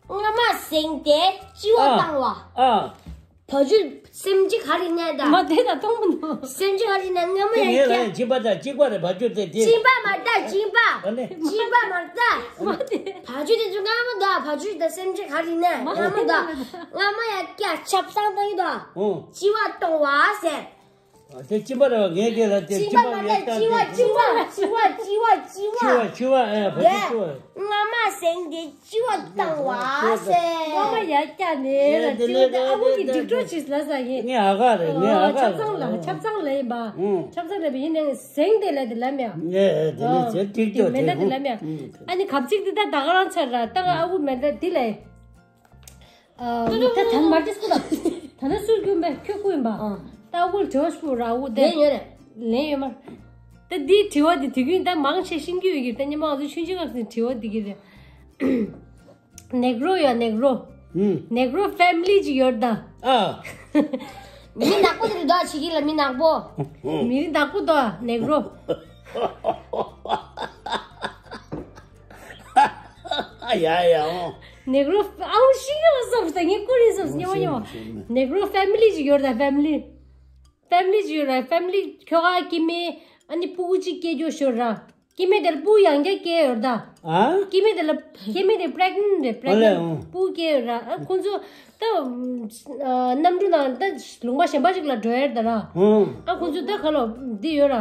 རྔ་མ་ཟིན་ཏེ་ལྕི་བ་བཏང་བ། ཨ། བ་ཕྱུགས་སེམས་ཅན་ག་རེ་ཡིན་ན་ད། མ་དེ་ད་གཏོང་མི་འདུག་སེམས་ཅན་ག་རེ་ཡིན་ན་རྔ་མ་དེ་ཡང་ངས་ལབ་ཡང་སྐྱ། སྦྱིན་པ་དང་གཅིག་པ་རེད། བ་ཕྱུགས་དེ་དེ། སྦྱིན་པ་མ་ད་སྦྱིན་པ། ཨ་ནི། སྦྱིན་པ་མ་ད། མ་དེ། བ་ཕྱུགས་དེ་ཚོ་རྔ་མ་ད། བ་ཕྱུགས་དང་སེམས་ཅན་ག་རེ་ཡིན་ན་མ་རྔ་མ་ད། དེ་ད། རྔ་མ་ཡང་སྐྱ་ཆབ་གསང་བཏང་ཡིན་ད། ཨོ། ལྕི་བ་གཏོང་བ་ཟེར། ཨ། དེ་སྦྱིན་པ་རེད་བ། ངས་ཁྱེད་ལ་དེ་སྦྱིན་པ་མ་ད་ལྕི་བ་ལྕི་བ་ལྕི་བ་ལྕི་བ་ལྕི་བ། ལྕི་བ་ལྕི་བ། ཨེ། བ་ཕྱུགས་ལྕི་བ། རྔ་མ་ཟིན་ཏེ་ལྕི་བ་བཏང་བ་ཟེར། རྔ་མ་ཡར་བཀྱགས་ནས་ལ་ལྕི་བ་དང་ཨ་ཁུ་གི་སྒྲིག་འགྲོ་ཅིག་ལབ་ས་ཡིན། ངས་ཨ་ག་རེད། ངས་ཨ་ག་རེད། ཆབ་གསང་ལ་ཆབ་གསང་ལ་ཡིན་པ། ཨང་། ཆབ་གསང་ལ་ཡིན་ནའི་ཟིན་ཏེ་ལ་དེ་ལབ་མེད། ངས་དེ་ནས་ཨང་། ཟེར་སྒྲིག་འགྲོ་དེ་མེད་ན་དེ་ལབ་མེད། ཨང་། ཨ་ནི་གབ་ཚིག་འདི་ད་ད་ག་རང་ཚར་ར། ད་ཨ་ཁུ་མེད་ད་འདི་ལ་ཡིན། ཨ། ད་ད་མ་ཏིས་ཀུ་ད། ད་ལྟ་སུར་རྒྱུན་པས་ཁྱོད་བསྐུར་ཡིན་པ། ཨ། ད་དབུལ་དྲི་བ་ཞིག་ར་དབུ་དེ། ལན་ཡོད་རེད། ལན་ཡོད་མ། ད་འདིའི་དྲི་བ་འདི་དུས་རྒྱུན་ད་མང་ཆེ་ཤེས་ཀྱི་ཡོད་ཀྱི། ད་ཉི་མ་ང་ཚོ་ཆུང་ཆུང་སྐབས་སུ་དྲི་བ་འདི་གི་རེད། ནེག་རོ་ཡ་ནེག་རོ། ཨུམ། ནེག་རོ་ཕེ་མི་ལི་ཅིག་ཡོད་ད། ཨ། མི་ནག་པོ་དེ་རེད་ད། ཕྱི་རྒྱལ་ལ་མི་ནག་པོ། མི་རིགས་ནག་པོ་ད་ནེག་རོ། ཡ་ཡ་འོ། ནེག་རོ་ཨའུ་ཤི་ཡོ་སོབ་ད་ངས་ཀུ་རེ་སོབ་ཉོ་ཉོ། ནེག་རོ་ཕེ་མི་ལི་ཅིག་ཡོད་ད་ཕེ་མི་ལི། ཕེ་མི་ལི་ཅིག་ཡོད་ར་ཕེ་མི་ལི་ཁྱོ་ག་སྐྱེ་དམན་ཨ་ནི་སྤུ་གུ་གཅིག་སྐྱེ་རྒྱུ་ཤོར་ར། སྐྱེ་དམན་དེ་ལ་སྤུ་ཡང་བསྐྱར་སྐྱེ་ཡོད་ད། ཨ། སྐྱེ་དམན་དེ་ལ་སྐྱེ་དམན་དེ་པྲེག་ནེན་རེད་པྲེག་ནེན་ཨ་ལས། ཨོ། སྤུ་སྐྱེ་ཡོད་ར། ཨ་ཁོང་ཚོ་ད་ཨ་གནམ་གྲུ་ནང་ད་ལུང་པ་གཞན་པ་ཞིག་ལ་འགྲོ་ཡོད་ད་ར། ཨོ། ཨ་ཁོང་ཚོ་ད་ག་ལོ་འདི་ཡོད་ར།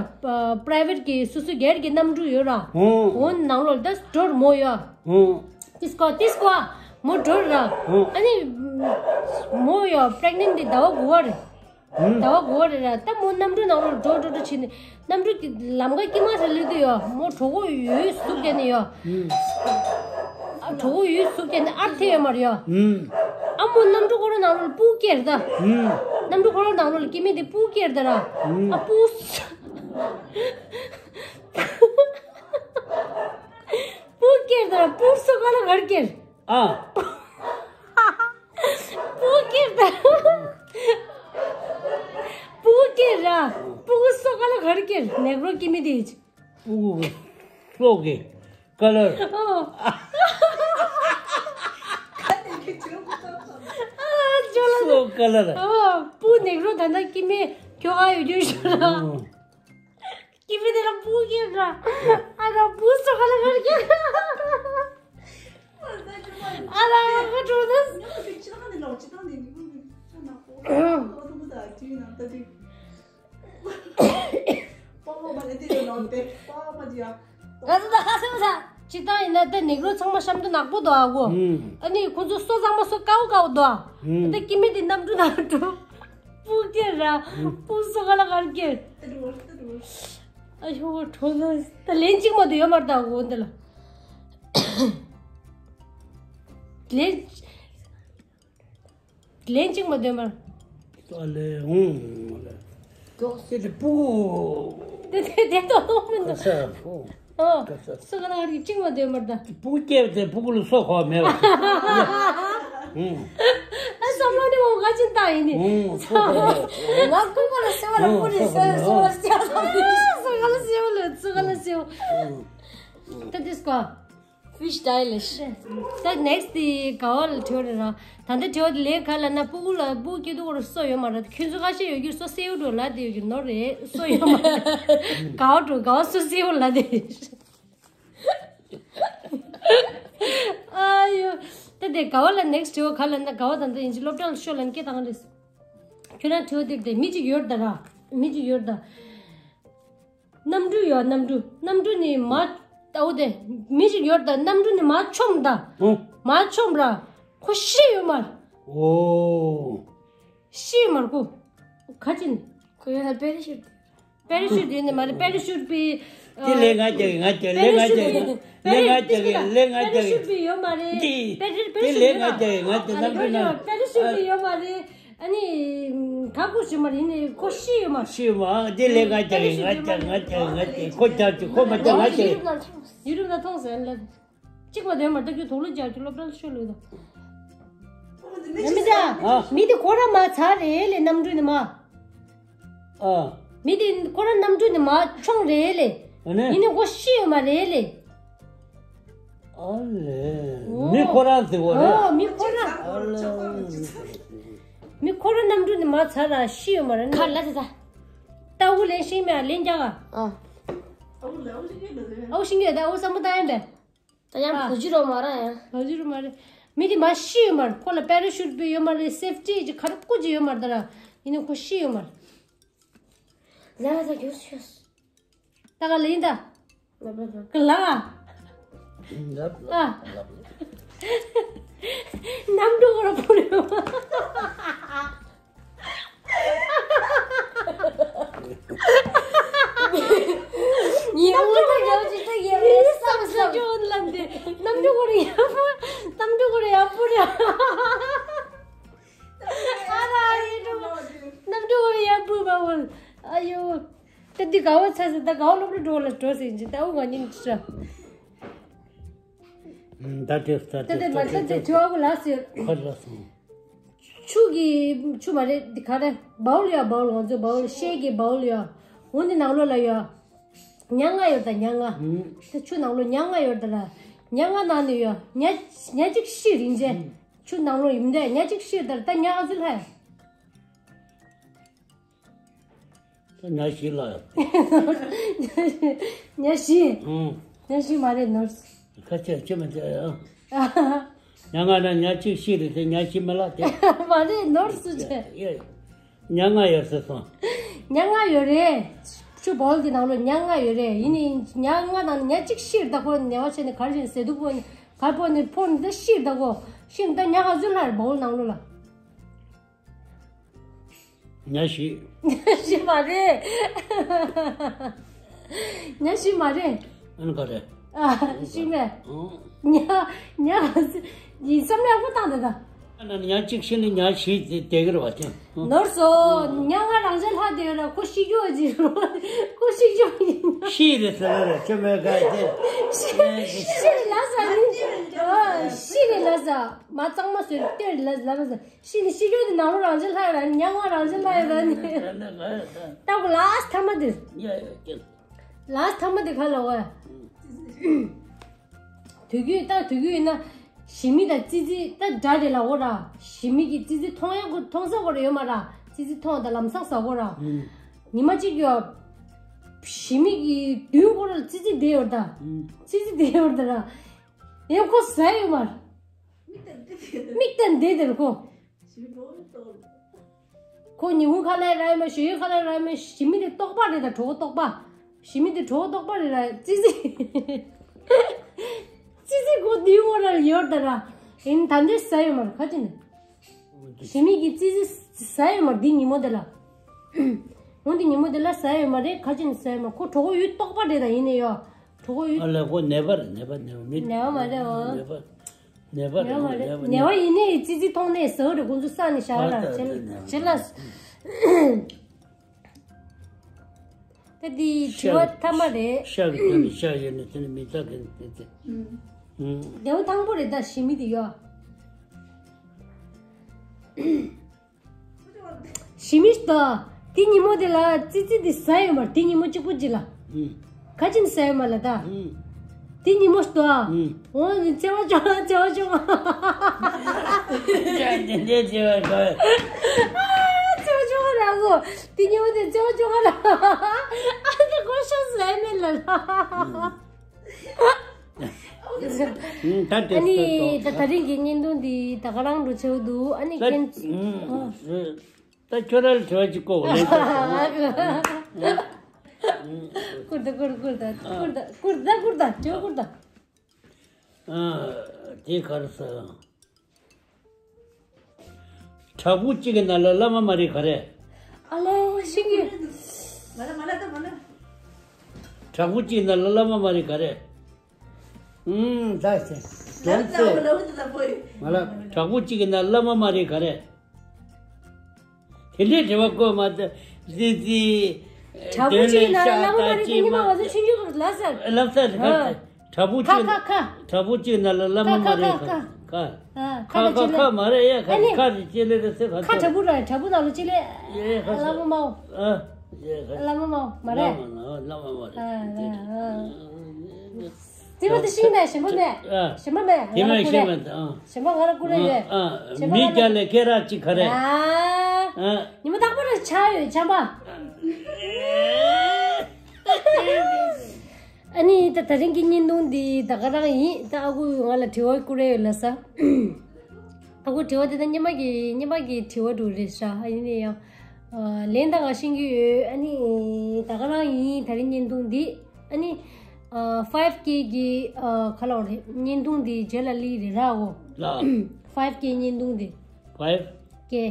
པ་རའི་ཝེཊ་གི་སོ་སོ་སྒེར་གྱི་གནམ་གྲུ་ཡོད་ར། ཨོ། འོ་ནང་ལོགས་ད་འགྲོ་ར་མོ་ཡོད། ཨོ། ཏིས་ཀོ་ཏིས་ཀོ་མོ་འགྲོ་ར། ཨོ། ཨ་ནི་མོ་ཡོད་པྲེག་ནེན་དེ་ཟླ་བ་དགུ་པ་རེད། ཟླ་བ་དགུ་པ་རེད་ར། ད་མོ་གནམ་གྲུ་ནང་ལོགས་འགྲོ་འགྲོ་འགྲོ་བྱས་ནས་གནམ་གྲུ་གི་ལམ་ཁ་དཀྱིལ་མ་ཞིག་སླེབས་དུས་ཡོད་མོ་གྲོད་ཁོག་ཡོད་ཟུག་བརྒྱབ་ནས་ཡོད། ཨ་གྲོད་ཁོག་ཡོད་ཟུག་བརྒྱབ་ནས་ཨར་ཐེ་ཡོད་མ་རེད་ཡོད། ཨ་མོ་གནམ་གྲུ་ཁོ་རང་ནང་ལོགས་སྤུ་སྐྱེས་རེད་ད། གནམ་གྲུ་ཁོ་རང་ནང་ལོགས་སྐྱེ་དམན་དེ་སྤུ་སྐྱེས་རེད་ད་ར། ཨ་སྤུ་སྤུ་སྐྱེས་རེད་ད་ར། སྤུ་སོ་ག་ལ་གར་སྐྱེས། ཨ། སྤུ་སྐྱེས་ད། སྤུ་སྐྱེས་ར། སྤུ་གུ་སོ་ག་ལ་གར་སྐྱེས་ནེག་རོ་སྐྱེ་དམན་དེ། སྤུ་གུ་སོ་གི་ཀ་ལར། ཨོ། ཨ་ཇོ་ལ། སོ་ཀ་ལར། ཨོ་སྤུ་ནེག་རོ་ད་ལྟ་སྐྱེ་དམན་ཁྱོ་ག་ཡོད་རྒྱུ་ཤོར་ར། ཨོ། སྐྱེ་དམན་དེ་ལ་སྤུ་སྐྱེས་ར། ཨ་ར་སྤུ་སོ་ག་ལ་གར་སྐྱེས། ཨ་ར་ཁོ་འགྲོ་ད། ང་ཚོ་ད་ཧ་སེ་བ་ས། སྤྱིར་བཏང་ཡིན་ན་ད་ནེག་རོ་ཚང་མ་གཤམ་དུ་ནག་པོ་འདུག་ཨ་གོ། ཨ་ནི་ཁོང་ཚོ་སོ་གཙང་མ་སོ་དཀར་པོ་དཀར་པོ་འདུག་ཨ། ད་སྐྱེ་དམན་དེ་གནམ་གྲུ་ནང་འགྲོ། སྤུ་སྐྱེས་ར། སྤུ་སོ་ག་ལ་གར་སྐྱེས། ཨ་ཤོ་གྲོ་ད་ལན་གཅིག་མ་གཏོགས་ཡོད་མ་རེད་ད་གོ་འདི་ལ། ལན། ལན་གཅིག་མ་གཏོགས་མ། ཨ་ལས་འོང་ལས། ཀྱོག་སེ་དེ་སྤུ་གུ། དེ་དེ་དེ་ཏོག་ཏོག་མི་འདུག་ཨ་ས་ཧོ། ཨོ། ཀ་ས། སུ་ག་ལ་ཧར་གྱི་གཅིག་མ་གཏོགས་མ་ད། སྤུ་གུ་སྐྱེས་དེ་སྤུ་གུ་ལ་སོ་ག་མེད་པ། ཨ་བསམ་བློ་ནི་འོ་ག་ཅིག་བཏང་ཡིན་ནི། ང་ཀུན་པ་ལ་སེ་བ་ལ་སྤུ་རེད་སེ་སོ་བ་སྐྱ་ལ་སུ་ག་ལ་སེ་བ་ལ་སུ་ག་ལ་སེ་བ། ད་དེ་སྐོ། Fish stylish. ད་next དེ་ག་བ་ལ་དྲི་བ་རེད་ར། ད་ལྟ་དྲི་བ་དེ་ལན་ག་ལ་ན་སྤུ་གུ་ལ་སྤུ་སྐྱེ་དུས་སྐོར་སོ་ཡོད་མ་རེད། ཁྱོད་ཚོ་ཁ་ཤས་ཡོད་ཀྱི་སོ་སེའུ་འགྲོ་ལ་དེ་ཡོད་ཀྱི་ནོར་རེད་སོ་ཡོད་མ་རེད། ག་བ་འགྲོ་ག་བ་སོ་སེའུ་ལ་དེ། ཨ་ཡོ། ད་དེ་ག་བ་ལ་next དྲི་བ་ག་ལ་ན་ག་བ་ད་ལྟ་ཡིན་གྱི་སློབ་གྲྭ་ལ་ཤོད་ལ་ན་སྐད་བཏང་རེད། ཁྱོད་རང་དྲི་བ་དེ་དེ་མི་གཅིག་ཡོད་ད་ར། མི་གཅིག་ཡོད་ད། གནམ་གྲུ་ཡོད་གནམ་གྲུ། གནམ་གྲུ་ནི་མར་ལྟ་བུ་དེ་མི་ཞིག་ཡོད་ད་གནམ་གྲུ་ནི་མར་མཆོངས་ད། ཨོ། མར་མཆོངས་ར། ཁོ་ཤི་ཡོད་མ་རེད། ཨོ། ཤི་ཡོད་མ་རེད་ཁོ། ག་ཅི་ནི། ཁོ་ཡོད་ན་པེ་ར་ཤུཊ། པེ་ར་ཤུཊ་ཡོད་ནི་མ་རེད། པེ་ར་ཤུཊ་པི། དེ་ལས་ང་རྒྱག་གི་ང་རྒྱག་ལས་ང་རྒྱག་གི་ལས་ང་རྒྱག་གི་ལས་ང་རྒྱག་གི། པེ་ར་ཤུཊ་པི་ཡོད་མ་རེད། དེ་པེ་ར་པེ་ར་དེ་ལས་ང་རྒྱག་གི་ང་རྒྱག་གནམ་གྲུ་ནང་། པེ་ར་ཤུཊ་པི་ཡོད་མ་རེད། ཨ་ནི། ག་གུ་ཞིག་མ་རེད་ནི་ཁོ་ཤི་ཡོད་མ། ཤི་ཡོད་མ་དེ་ལས་ང་རྒྱག་གི་ང་རྒྱག་ང་རྒྱག་ང་རྒྱག་ཁོ་རྒྱག་གི་ཁོ་མ་རྒྱག་ང་རྒྱག་གི། ཡུ་ཊུབ་ལ་མཐོང་ཟེར་ལ། གཅིག་མ་དོན་མ་ལྟ་རྒྱུ་དོགས་ལོ་རྒྱག་རྒྱུ་སློབ་གྲྭ་ལ་ཤོད་ལོས་དང་། མི་ད། མི་དེ་ཁོ་རང་མ་ཚར་རེད་ལས་གནམ་གྲུ་ནི་མ། ཨ། མི་དེ་ཁོ་རང་གནམ་གྲུ་ནི་མ་མཆོངས་རེད་ལས། ཨ་ནི། ཡིན་ནི་ཁོ་ཤི་ཡོད་མ་རེད་ལས། ཨ་ལས། ཨོ། མི་ཁོ་རང་ཟེར་བ་རེད། ཨོ་མི་ཁོ་རང་། ཨ་ལས། མི་ཁོ་རང་གནམ་གྲུ་ནི་མ་ཚར་ར་ཤི་ཡོད་མ་རེད། ཁ་ལ་ཟེར་ཟ། ལྟ་བུ་ལན་ཤིང་མེད་ལན་རྒྱག་ག་ཨ། ཨ་བུ་ཤིང་ཡོད་ད་ཨ་བུ་བསམ་བློ་བཏང་ཡིན་པས། ད་ཡང་བོད་ཇུ་རོ་མ་ར་ཡང་། བོད་ཇུ་རོ་མ་རེད། མི་དེ་མ་ཤི་ཡོད་མ་རེད། ཁོ་ལ་པེ་ར་ཤུཊ་པི་ཡོད་མ་རེད། སེབ་ཊི་ཅིག་ག་རེ་ཀུ་ཅིག་ཡོད་མ་རེད་ད་ར། ཡིན་ནའི་ཁོ་ཤི་ཡོད་མ་རེད། ལ་ལ་ད་གྱོད་ཤོས། ད་ག་ལ་ཡིན་ད། ལབ་ལབ་ལབ། ག་ལ། ལབ་ལབ། གནམ་གྲུ་ཁོ་ར་འཕུར་ཡོད་མ། ཉིན་མོ་ད་ཡོད་ཅིག་ད་ཡོད་རེད་བསམ་བསམ། ཇོན་ལབ་འདི་གནམ་གྲུ་ཁོ་ར་ཡག་པོ། གནམ་གྲུ་ཁོ་ར་ཡག་པོ་རེད། ཨ་ར་ཡི་ ད་འདི་ག་བ་ཚ་ཟེར། ད་ག་བ་སློབ་གྲྭ་འགྲོ་ལ་འགྲོ་ཟེར་གྱི། ད་འུ་ག་ཉིན་ཤ། ད་དེ་ད་ད་དེ་དེ་མ་ད་དེ་དེ་ཐུ་བ་གུ་ལ་ཟེར། ཁ་ལ་སོང་། ཆུ་གི་ཆུ་མ་རེད། འདི་ག་རེད། བའོལ་ཡོད། བའོལ། ང་ཚོ་བའོལ། ཤད་ཀྱི་བའོལ་ཡོད། འོ་འདི་ནང་ལོགས་ལ་ཡོད། ཉ་ལྔ་ཡོད་ད། ཉ་ལྔ། ད་ཆུ་ནང་ལོགས་ཉ་ལྔ་ཡོད་ད་ལ། ཉ་ལྔ་ནང་ནས་ཡོད། ཉ་ཉ་གཅིག་ཤི་རིན་ཆེན། ཆུ་ནང་ལོགས་ཡིན་ད། ཉ་གཅིག་ཤི་ད་ལ། ད་ཉ་ཨ་ཚུ་ལྷ། ད་ཉ་བཞི་ལ། ཉ་བཞི། ཨང་། ཉ་བཞི་མ་རེད་ནོར། ཁ་ཆེ་ཆེ་མ་ཆེ་ཨང་། ཉ་ལྔ་ན་ཉ་གཅིག་ཤི་རེད་དེ། ཉ་བཞི་མ་ལ་དེ། མ་རེད་ནོར་སུ་ཆེ། ཡ་ཡ། ཉ་ལྔ་ཡོད་ཟེར་སོང་། ཉ་ལྔ་ཡོད་རེད། ཆུ་བོལ་གྱི་ནང་ལོ་ཉ་ལྔ་ཡོད་རེད། ཡིན་ནའི་ཉ་ལྔ་ནང་ཉ་གཅིག་ཤི་རེད། ད་ཁོ་ཉ་བ་བྱས་ནས་གར་བྱས་ནས་ཟས་དུག་ཕོག་ནས་གར་ཕོག་ནས་ཕོག་ནས་ད་ཤི་རེད། ད་ཁོ་ཤི་ནས་ད་ཉ་ག་ཚོད་ལྷག་རེད་བོལ་ནང་ལོ་ལ། ཉ་བཞི། ཉ་བཞི་མ་རེད། ཉ་བཞི་མ་རེད། ཨ་ནི་ག་རེད། ཨ། ཤི་མེད། ཨང་། ཉ་ཉ་ཡིན་བསམ་ཡག་པོ་བཏང་དེ་ད། ཨ་ན་ཉ་གཅིག་ཤི་ནི་ཉ་བཞི་དེ་དེ་གི་རེད་བ་དེ། ནོར་སོང་། ཉ་ལྔ་རང་ཅག་ལྷག་དེ་ཡོད་ན་ཁོ་ཤི་རྒྱུ་ཡིན། ཁོ་ཤི་རྒྱུ་ཡིན། ཤི་རེད་ཟེར་ལ་རེད་ཆོ་མེད་ག་དེ། ཤི་ཤི་རེད་ལ་ཟ་ནི། ཨ། ཤི་རེད་ལ་ཟ། མ་གཙང་མ་བཟོས་ལྟོས་རེད་ལ་ཟ་ལ་ཟ། ཤི་ནི་ཤི་རྒྱུ་དེ་ནང་ལོ་རང་ཅག་ལྷག་ཡོད་ར་ནི། ཉ་ལྔ་རང་ཅག་ལྷག་ཡོད་ར་ནི། ད་གོ་ལཱ་སི་ཐ་མ་དེ། ཡ་ཡ་ཀྱེ། ལཱ་སི་ཐ་མ་དེ་ག་ལ་བ། དུས་རྒྱུན་ད་དུས་རྒྱུན་ཡིན་ན་ཞི་མི་དང་ཙི་ཙི་ད་འདྲ་རེད་ལ་འོ་ར། ཞི་མི་གིས་ཙི་ཙི་མཐོང་ཡ་གོ་མཐོང་ས་གོ་ར་ཡོད་མ་ར། ཙི་ཙི་མཐོང་ད་ལམ་སང་ཟ་གོ་ར། ཉི་མ་གཅིག་ཡོད། ཞི་མི་གི་མདུན་གོ་ར་ཙི་ཙི་བསྡད་ཡོད་ད། ཙི་ཙི་བསྡད་ཡོད་ད་ར། ཡང་ཁོ་ཟ་ཡོད་མ་ར། མིག་དང་བསྡད་དེར་ཁོ། ཁོ་ཉི་ཧོང་ཁ་ལག་རག་མ། ཞོ་ཡོད་ཁ་ལག་རག་མ། ཞི་མི་དེ་ལྟོགས་པ་རེད་ད། གྲོད་ཁོག་ལྟོགས་པ། ཞི་མི་དེ་གྲོད་ཁོག་ལྟོགས་པ་རེད་ར། ཙི་ཙི། ཙི་ཙི་ཁོ་དེའི་ངོ་ལ་ཡོད་ད་ར། ཡིན་ད་འདྲས་ཟ་ཡོད་མ་རེད་ཁ་ཅིག་ནས། ཞི་མི་གིས་ཙི་ཙི་ཟ་ཡོད་མ་རེད་འདི་ཉིན་མོ་དེ་ལ། འོ་འདི་ཉིན་མོ་དེ་ལ་ཟ་ཡོད་མ་རེད། ཁ་ཅིག་ནས་ཟ་ཡོད་མ་རེད། ཁོ་གྲོད་ཁོག་ཡོད་ལྟོགས་པ་རེད་ད། ཡིན་ནས་ཡོད། གྲོད་ཁོག་ཡོད། ཨ་ལས་ཁོ་ནད་པ་རེད། ནད་པ་ནད་པ་མི་ནད་པ་མ་རེད་འོ། ནད་པ། ནད་པ་རེད། ནད་པ་རེད། ནད་པ་ཡིན་ནའི་ཙི་ཙི་མཐོང་ནས་ཟ་རེད། ཁོང་ཚོ་ས་ནས་བཞག་ར། ཨ་ད་ད་ནད་པ་བྱེད་ལ། ད་འདི་དྲི་བ་ཐ་མ་རེད། ཤ་གི་དེ་ནི་ཤ་ཡོད་ནི་དེ་ནི་མི་ཚ་གི་དེ་དེ། ལེའུ་དང་པོ་རེད་ད། ཞི་མི་དེ་ཡོད། ཞི་མི་ལྟོས། དེ་ཉིན་མོ་དེ་ལ་ཙི་ཙི་དེ་ཟ་ཡོད་མ་རེད། དེ་ཉིན་མོ་གཅིག་པོ་གཅིག་ལ། ཨུམ། ཁ་ཅིག་ཟ་ཡོད་མ་ལ་ད། ཨུམ། དེ་ཉིན་མོ་ལྟོས། ཨུམ། འོ་ནི་བརྩེ་བ་ཅོ་ང་། བརྩེ་བ་ཅོ་ང་། ཡ་དེ་འདྲའི་བརྩེ་བ་ཅོ་ང་། བརྩེ་བ་ཅོ་ང་ར་གོ། དེ་ཉིན་མོ་དེ་བརྩེ་བ་ཅོ་ང་ར། ཨ་ནི་གོ་ཤ་ཟ་ཡོད་མེད་ལ་ལ། ཨུམ། ད་དེ་ཨ་ནི་ད་ད་རིང་གི་བརྙན་ཐུང་འདི་ད་ག་རང་འགྲོ་ཆེ་བོ་འདུག་ཨ་ནི་ད་ཁྱེད། ཨུམ། ཨ། ད་ཁྱོད་རང་ལ་དྲི་བ་གཅིག་བསྐོར་ལེ། བསྐུར་ད་བསྐུར་ད་བསྐུར་ད་བསྐུར་ད་བསྐུར་ད་བསྐུར་ད་དྲི་བ་བསྐུར་ད། ཨ། དེ་ག་རེ་ཟེར། བྲག་ཕུག་གཅིག་གི་ནང་ལ་བླ་མ་མ་རེད་ག་རེ། ཨ་ལོ་ཤིང་གི། མ་ལ་མ་ལ་ད་མ་ལ། བྲག་ཕུག་གཅིག་གི་ནང་ལ་བླ་མ་མ་རེད་ག་རེ། ཨུམ། ད་ཟེར། དོན་ཟེར། མ་ལ། བྲག་ཕུག་གཅིག་གི་ནང་བླ་མ་མ་རེད་ག་རེ། དེ་འདྲའི་དྲི་བ་བཀོད་མ་ཐུབ། ཙི་ཙི། བྲག་ཕུག་གཅིག་ནང་ལ་བླ་མ་མ་རེད་དེ་ཉི་མ་ང་ཚོ་ཆུང་ཆུང་སྐབས་ལབ་ས་རེད། ལབ་ས་རེད། ཨ། བྲག་ཕུག་ཁ་གཅིག་ཁ་ཁ། བྲག་ཕུག་གཅིག་ནང་ལ་བླ་མ་མ་རེད་ཁ་ཁ། ཁ་ཁ་ཁ་ཁ་ཁ་མ་རེད་ཡ། ཁ་ཁ་ཁ་རེད་ཅེ་ལེ་རེད་ཟེར། ཁ་ཁ། བྲག་ཕུག་ར་བྲག་ཕུག་ནང་ལ་ཅེ་ལེ། ཡེ་ཁ་བླ་མ་མ། ཨ། ཡེ་ཁ། བླ་མ་མ་མ་རེད། བླ་མ་མ་རེད། ཨ། ཨ། ཨ། དེ་མ་དེ་ཤིང་མེད། ཞིམ་པོ་མེད། ཨ། ཞིམ་པོ་མེད། དེ་མ་ང་ལ་ཤིང་མེད། ཨ། ཞིམ་པོ་ང་ལ་ཀུ་རེ་ཡོད། ཨ། ཞིམ་པོ་མི་ང་ལ། རྒྱ་ལས་སྐད་གྲགས་ཅིག་ག་རེ། ཨ། ཨ། ཉི་མ་རྟག་པར་ཆགས་ཡོད་ཆམ་པ། ཨ་ནི་ད་ད་རིང་གི་བརྙན་ཐུང་འདི་ད་ག་རང་ཡིན། ད་ཨ་ཁུ་ང་ལ་དྲི་བ་ཀུ་རེ་ཡོད་ལ་ས། ཨ་ཁུ་དྲི་བ་དེ་ད་སྙེ་མ་གི་སྙེ་མ་གི་དྲི་བ་འདྲ་རེད་ཤག་ཨ་ཡིན་ནའི་ཡང་། ལན་ད་ང་ཤེས་ཀྱི་ཡོད། ཨ་ནི་ད་ག་རང་ཡིན་ད་རིང་བརྙན་ཐུང་འདི། ཨ་ནི་ཕའིབ་ཀེ་གི་ཁ་ལོ་རེད། བརྙན་ཐུང་འདི་རྗེས་ལ་སླེབས་རེད་ར་འོ། ལ། ཕའིབ་ཀེ་བརྙན་ཐུང་འདི། ཕའིབ་ཀེ།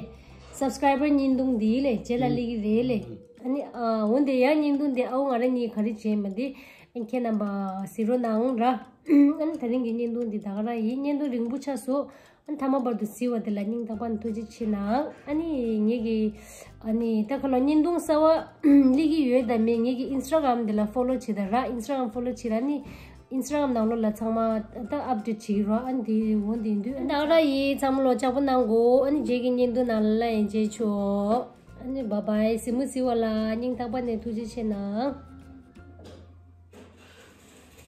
སབ་སི་ཀ་རའི་བར་བརྙན་ཐུང་འདི་ལས་རྗེས་ལ་སླེབས་ཀྱི་རེད་ལས། ཨ་ནི་འོ་འདི་ཡང་བརྙན་ཐུང་འདི་ཨའུ་ང་རང་གཉིས་ག་རེ་བྱས་མ་འདི་ཁྱེད་རྣམ་པ་གཟིགས་རོགས་གནང་ར། ཨ་ནི་ད་རིང་གི་བརྙན་ཐུང་འདི་ད་ག་རང་ཡིན། བརྙན་ཐུང་རིང་པོ་ཆགས་སོང་། ཨ་ནི་མཐའ་མ་བར་དུ་གཟིགས་པ་དེ་ལ་སྙིང་ཐག་པ་ནས་ཐུགས་རྗེ་ཆེ་གནང་། ཨ་ནི་ངེད་ཀྱི་ཨ་ནི་ད་ག་ལོ་བརྙན་ཐུང་གསར་པ་སླེབས་ཀྱི་ཡོད་དམ་མེད། ངེད་ཀྱི་Instagram་དེ་ལ་follow་བྱེད་དང་ར། Instagram་follow་བྱེད་དང་། ཨ་ནི་Instagram་ནང་ལོགས་ལ་ཚང་མ་ད་update་བྱེད་ཀྱི་རོགས། ཨ་ནི་དེ་འོང་དེ་འདུག་ཨ་ནི་ད་ར་ཡིན། ཚང་མ་ལོ་ལྕགས་པོ་གནང་གོ་ཨ་ནི་རྗེས་ཀྱི་བརྙན་ཐུང་ནང་ལ་ཡང་མཇལ་ཆོག་ཨ་ནི་bye bye། གཟིགས་མོ་གཟིགས་པ་ལ་སྙིང་ཐག་པ་ནས་ཐུགས་རྗེ་ཆེ་གནང་།